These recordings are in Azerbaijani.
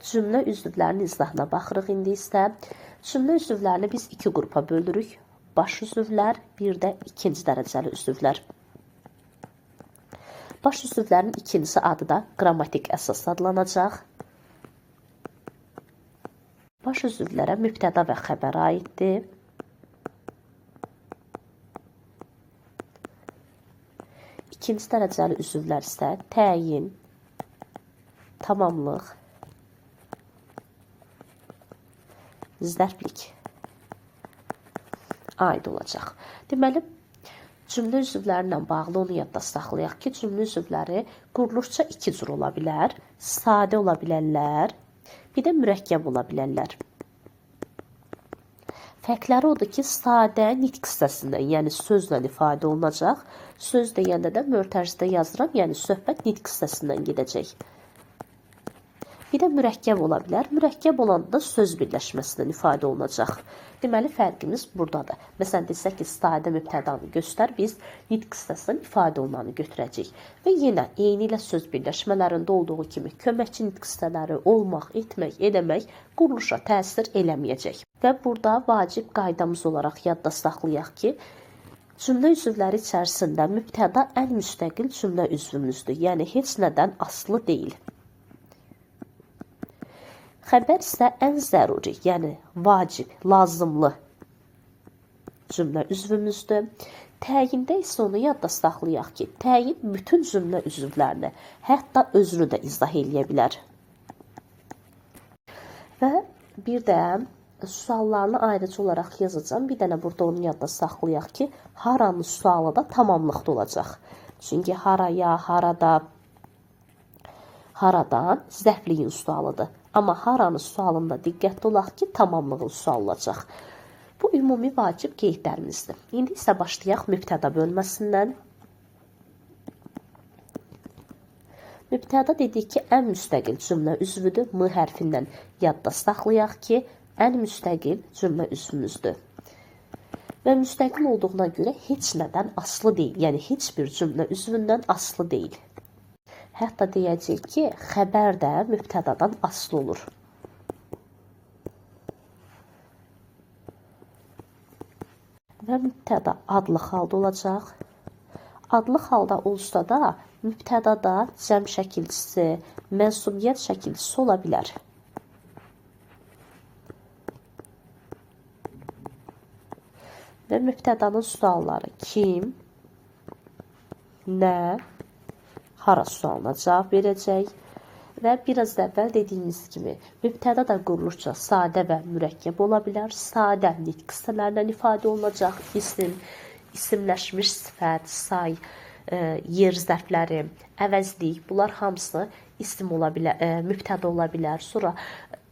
Cümlə üzvlərinin izahına baxırıq indi isə. Cümlə üzvlərini biz iki qrupa bölürük. Baş üzvlər, bir də ikinci dərəcəli üzvlər. Baş üzvlərin ikincisi adı da qrammatik əsas adlanacaq. Baş üzvlərə mübtəda və xəbər aiddir. İkinci dərəcəli üzvlər isə təyin, tamamlıq, zərflik aid olacaq. Deməli, cümlə üzvləri ilə bağlı onu yadda saxlayaq ki, cümlə üzvləri quruluşca iki cür ola bilər. Sadə ola bilərlər, bir də mürəkkəb ola bilərlər. Fərqləri odur ki, sadə nitq hissəsindən, yəni sözlə ifadə olunacaq. Söz deyəndə də mötərizdə yazıram, yəni söhbət nitq hissəsindən gedəcək. Bir də mürəkkəb ola bilər. Mürəkkəb olanda da söz birləşməsindən ifadə olunacaq. Deməli, fərqimiz buradadır. Məsələn, desək ki, sadə mübtədanı göstər, biz nitq hissəsindən ifadə olunanı götürəcəyik. Və yenə eynilə söz birləşmələrində olduğu kimi köməkçi nitq hissələri olmaq, etmək, eləmək quruluşa təsir eləməyəcək. Və burada vacib qaydamız olaraq yadda saxlayaq ki, cümlə üzvləri içərisində mübtəda ən müstəqil cümlə üzvümüzdür. Yəni, heç nədən asılı deyil. Xəbər isə ən zəruri, yəni vacib, lazımlı cümlə üzvümüzdür. Təyində isə onu yadda saxlayaq ki, təyin bütün cümlə üzvlərini, hətta özünü də izah eləyə bilər. Və bir də suallarını ayrıca olaraq yazacağam. Bir dənə burada onu yadda saxlayaq ki, haranın sualı da tamamlıqda olacaq. Çünki haraya, harada, haradan zərfliyin sualıdır. Amma haranın sualında diqqətli olaq ki, tamamlığın sualı olacaq. Bu ümumi vacib qeydlərimizdir. İndi isə başlayaq mübtəda bölməsindən. Mübtəda dedik ki, ən müstəqil cümlə üzvüdür. M hərfindən yadda saxlayaq ki, ən müstəqil cümlə üzvümüzdür. Və müstəqil olduğuna görə heç nədən asılı deyil. Yəni, heç bir cümlə üzvündən asılı deyil. Hətta deyəcək ki, xəbər də mübtədadan asılı olur. Və mübtəda adlıq halda olacaq. Adlıq halda olsa da mübtədada cəm şəkilçisi, mənsubiyyət şəkilçisi ola bilər. Və mübtədanın sualları kim, nə, hara sualına cavab verəcək. Və biraz əvvəl dediyimiz kimi, mübtəda da quruluşca sadə və mürəkkəb ola bilər. Sadə nitq hissələrindən ifadə olunacaq. İsim, isimləşmiş sifət, say, yer zərfləri, əvəzlik, bunlar hamısı isim ola bilər, mübtəda ola bilər. Sonra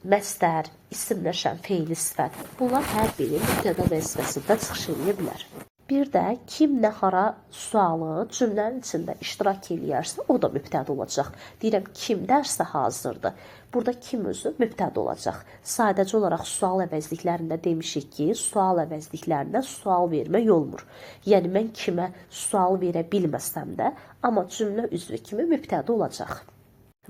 məstər, isimləşən feili sifət. Bunlar hər biri mübtəda vəzifəsində çıxış eləyə bilər. Bir də kim, nə, hara sualı cümlənin içində iştirak eləyərsə, o da mübtəda olacaq. Deyirəm, kim dərsə hazırdır. Burada kim özü mübtəda olacaq. Sadəcə olaraq sual əvəzliklərində demişik ki, sual əvəzliklərində sual vermək olmur. Yəni, mən kimə sual verə bilməsəm də, amma cümlə üzvü kimi mübtəda olacaq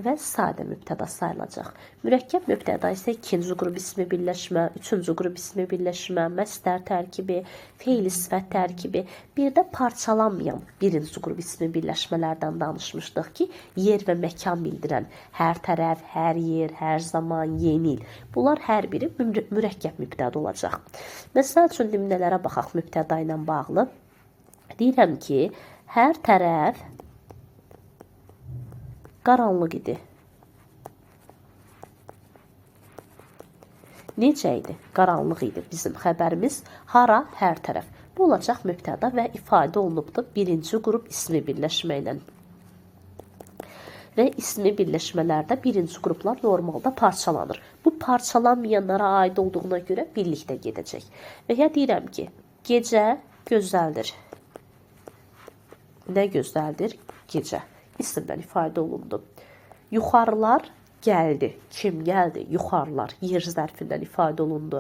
və sadə mübtəda sayılacaq. Mürəkkəb mübtəda isə ikinci qrup ismi birləşmə, üçüncü qrup ismi birləşmə, məstər tərkibi, feili sifət tərkibi, bir də parçalanmayan birinci qrup ismi birləşmələrdən danışmışdıq ki, yer və məkan bildirən hər tərəf, hər yer, hər zaman, yeni il. Bunlar hər biri mürəkkəb mübtəda olacaq. Məsəl üçün, nümunələrə baxaq mübtəda ilə bağlı. Deyirəm ki, hər tərəf qaranlıq idi. Necə idi? Qaranlıq idi bizim xəbərimiz. Hara? Hər tərəf. Bu olacaq mübtəda və ifadə olunubdur birinci qrup ismi birləşmə ilə. Və ismi birləşmələrdə birinci qruplar normalda parçalanır. Bu parçalanmayanlara aid olduğuna görə birlikdə gedəcək. Və ya deyirəm ki, gecə gözəldir. Nə gözəldir? Gecə. İsimdən ifadə olundu. Yuxarılar gəldi. Kim gəldi? Yuxarılar. Yer zərfindən ifadə olundu.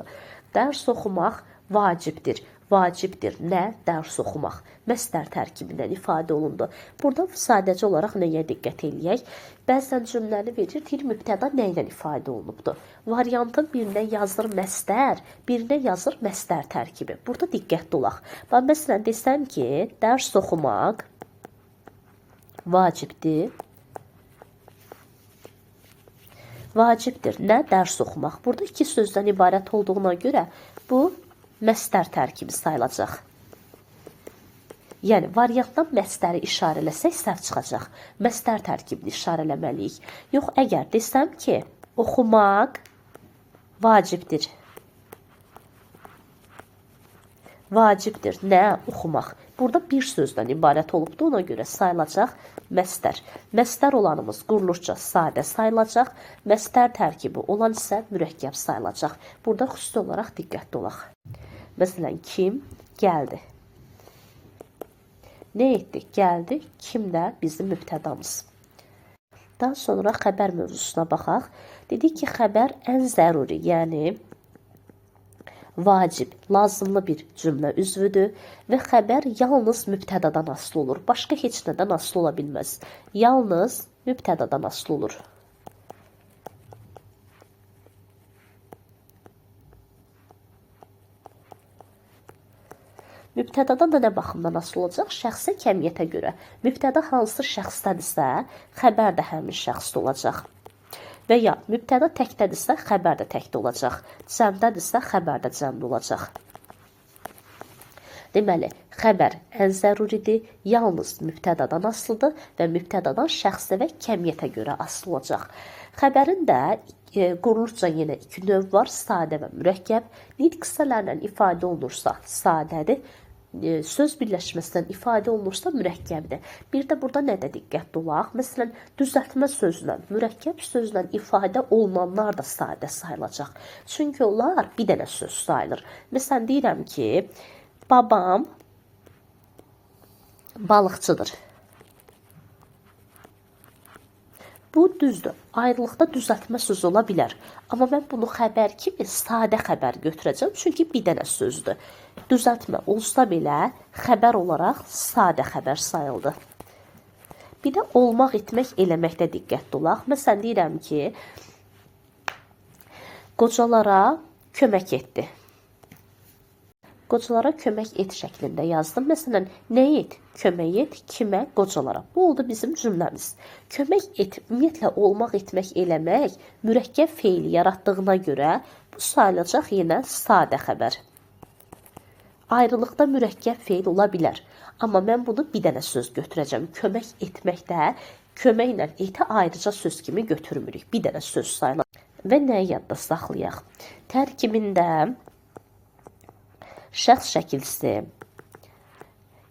Dərs oxumaq vacibdir. Vacibdir. Nə? Dərs oxumaq. Məstər tərkibindən ifadə olundu. Burada sadəcə olaraq nəyə diqqət eləyək? Bəzən cümləni verir, deyir mübtəda nə ilə ifadə olunubdur? Variantın birinə yazır məstər, birinə yazır məstər tərkibi. Burada diqqətli olaq. Bax, məsələn, desəm ki, dərs oxumaq vacibdir. Vacibdir. Nə? Dərs oxumaq. Burada iki sözdən ibarət olduğuna görə bu məstər tərkibi sayılacaq. Yəni, variantdan məstəri işarələsək səhv çıxacaq. Məstər tərkibini işarələməliyik. Yox, əgər desəm ki, oxumaq vacibdir. Vacibdir. Nə? Oxumaq. Burada bir sözdən ibarət olubdur, ona görə sayılacaq məstər. Məstər olanımız quruluşca sadə sayılacaq, məstər tərkibi olan isə mürəkkəb sayılacaq. Burada xüsusi olaraq diqqətli olaq. Məsələn, kim gəldi? Nə etdi? Gəldi. Kim də bizim mübtədamız. Daha sonra xəbər mövzusuna baxaq. Dedik ki, xəbər ən zəruri, yəni vacib, lazımlı bir cümlə üzvüdür və xəbər yalnız mübtədadan asılı olur. Başqa heç nədən asılı ola bilməz. Yalnız mübtədadan asılı olur. Mübtədadan da nə baxımdan asılı olacaq? Şəxsə, kəmiyyətə görə. Mübtəda hansı şəxsdədirsə, xəbər də həmin şəxsdə olacaq. Və ya mübtəda təkdədirsə, xəbər də təkdə olacaq. Cəmdədirsə, xəbər də cəmdə olacaq. Deməli, xəbər ən zəruridir, yalnız mübtədadan asılıdır və mübtədadan şəxsə və kəmiyyətə görə asılı olacaq. Xəbərin də quruluşca yenə iki növ var, sadə və mürəkkəb. Nitq hissələrlə ifadə olunursa sadədir, söz birləşməsindən ifadə olunursa mürəkkəbdir. Bir də burada nə də diqqətli olaq? Məsələn, düzəltmə sözlə, mürəkkəb sözlə ifadə olunanlar da sadə sayılacaq. Çünki onlar bir dənə söz sayılır. Məsələn, deyirəm ki, babam balıqçıdır. Bu düzdür. Ayrılıqda düzəltmə sözü ola bilər. Amma mən bunu xəbər kimi sadə xəbər götürəcəm. Çünki bir dənə sözdür. Düzəltmə olsa belə xəbər olaraq sadə xəbər sayıldı. Bir də olmaq, etmək, eləməkdə diqqətli olaq. Məsələn, deyirəm ki, qocalara kömək etdi. Qocalara kömək et şəklində yazdım. Məsələn, nə et? Kömək et, kimə? Qocalara. Bu oldu bizim cümləmiz. Kömək et, ümumiyyətlə olmaq, etmək, eləmək mürəkkəb feili yaratdığına görə bu sayılacaq yenə sadə xəbər. Ayrılıqda mürəkkəb feil ola bilər. Amma mən bunu bir dənə söz götürəcəm. Kömək etməkdə köməklə eti ayrıca söz kimi götürmürük. Bir dənə söz sayılır. Və nəyi yadda saxlayaq? Tərkibində şəxs şəkilsi,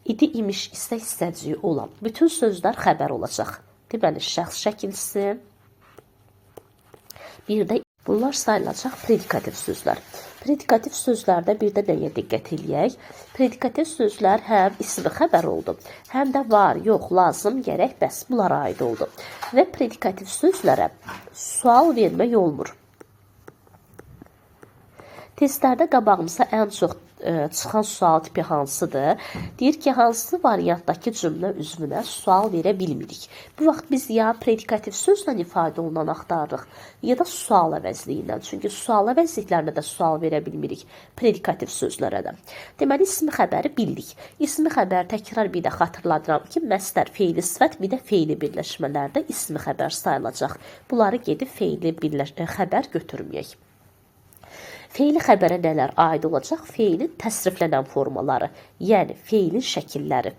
idi, imiş, isə hissəciyi olan bütün sözlər xəbər olacaq. Deməli, şəxs şəkilsi, bir də bunlar sayılacaq predikativ sözlər. Predikativ sözlərdə bir də nəyə diqqət eləyək? Predikativ sözlər həm ismi xəbər oldu, həm də var, yox, lazım, gərək, bəs bunlara aid oldu. Və predikativ sözlərə sual vermək olmur. Testlərdə qabağımıza ən çox çıxan sual tipi hansıdır? Deyir ki, hansı variantdakı cümlə üzvünə sual verə bilmirik. Bu vaxt biz ya predikativ sözlə ifadə olunan axtarırıq, ya da sual əvəzliyi ilə. Çünki sual əvəzliklərinə də sual verə bilmirik, predikativ sözlərə də. Deməli, ismi xəbəri bildik. İsmi xəbər təkrar bir də xatırladıram ki, məstər, feili sifət, bir də feili birləşmələrdə ismi xəbər sayılacaq. Bunları gedib feili xəbər götürməyək. Feili xəbərə nələr aid olacaq? Feilin təsriflənən formaları, yəni feilin şəkilləri.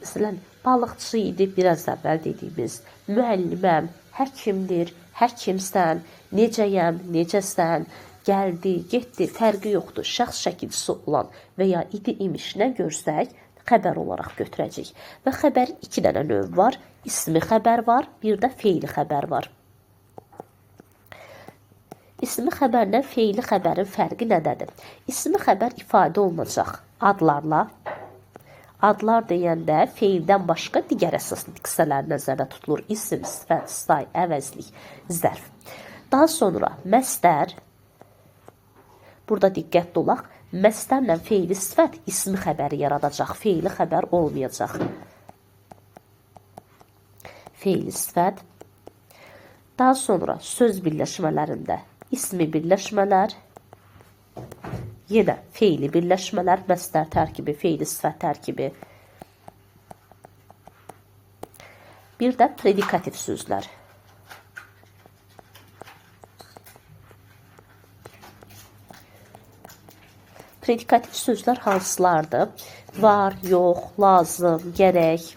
Məsələn, balıqçı idi, biraz əvvəl dediyimiz, müəlliməm, həkimdir, həkimsən, necəyəm, necəsən, gəldi, getdi, fərqi yoxdur. Şəxs şəkilçisi olan və ya idi, imiş nə görsək, xəbər olaraq götürəcəyik. Və xəbərin iki dənə növü var. İsmi xəbər var, bir də feili xəbər var. İsmi xəbərlə feili xəbərin fərqi nədədir? İsmi xəbər ifadə olunacaq adlarla, Adlar deyəndə feildən başqa digər əsas nitq hissələri nəzərdə tutulur. İsim, sifət, say, əvəzlik, zərf. Daha sonra məstər. Burada diqqətli olaq. Məstərlə feili sifət ismi xəbəri yaradacaq. Feili xəbər olmayacaq. Feili sifət. Daha sonra söz birləşmələrində ismi birləşmələr, yenə feili birləşmələr, məstər tərkibi, feili sifət tərkibi. Bir də predikativ sözlər. Predikativ sözlər hansılardır? Var, yox, lazım, gərək.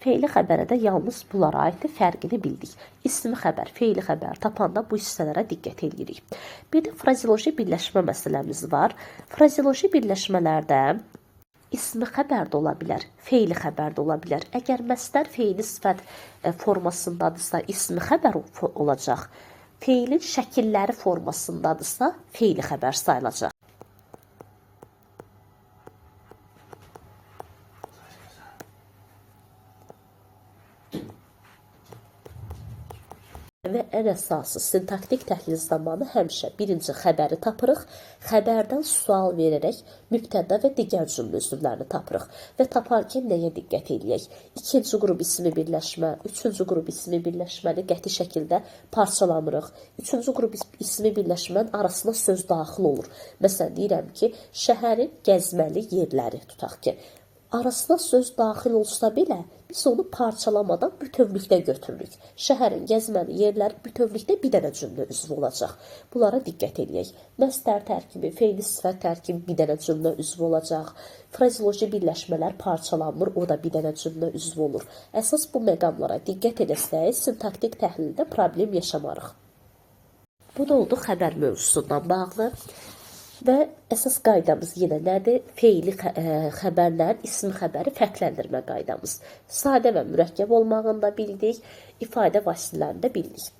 Feili xəbərə də yalnız bunlara aiddir, fərqini bildik. İsmi xəbər, feili xəbər tapanda bu hissələrə diqqət edirik. Bir də frazeoloji birləşmə məsələmiz var. Frazeoloji birləşmələrdə ismi xəbər də ola bilər, feili xəbər də ola bilər. Əgər məstər feili sifət formasındadırsa, ismi xəbər olacaq. Feilin şəkilləri formasındadırsa, feili xəbər sayılacaq. Və ən əsası sintaktik təhlil zamanı həmişə birinci xəbəri tapırıq. Xəbərdən sual verərək mübtəda və digər cümlə üzvlərini tapırıq. Və taparkən nəyə diqqət eləyək? İkinci qrup ismi birləşmə, üçüncü qrup ismi birləşməni qəti şəkildə parçalamırıq. Üçüncü qrup ismi birləşmənin arasına söz daxil olur. Məsələn, deyirəm ki, şəhərin gəzməli yerləri tutaq ki, arasına söz daxil olsa belə biz onu parçalamadan bütövlükdə götürürük. Şəhərin gəzməli yerləri bütövlükdə bir dənə cümlə üzvü olacaq. Bunlara diqqət eləyək. Məstər tərkibi, feili sifət tərkibi bir dənə cümlə üzvü olacaq. Frazeoloji birləşmələr parçalanmır, o da bir dənə cümlə üzvü olur. Əsas bu məqamlara diqqət eləsək, sintaktik təhlildə problem yaşamarıq. Bu da oldu xəbər mövzusundan bağlı. Və əsas qaydamız yenə nədir? Feili xəbərlərin ismi xəbəri fərqləndirmə qaydamız. Sadə və mürəkkəb olmağını da bildik, ifadə vasitələrini də bildik.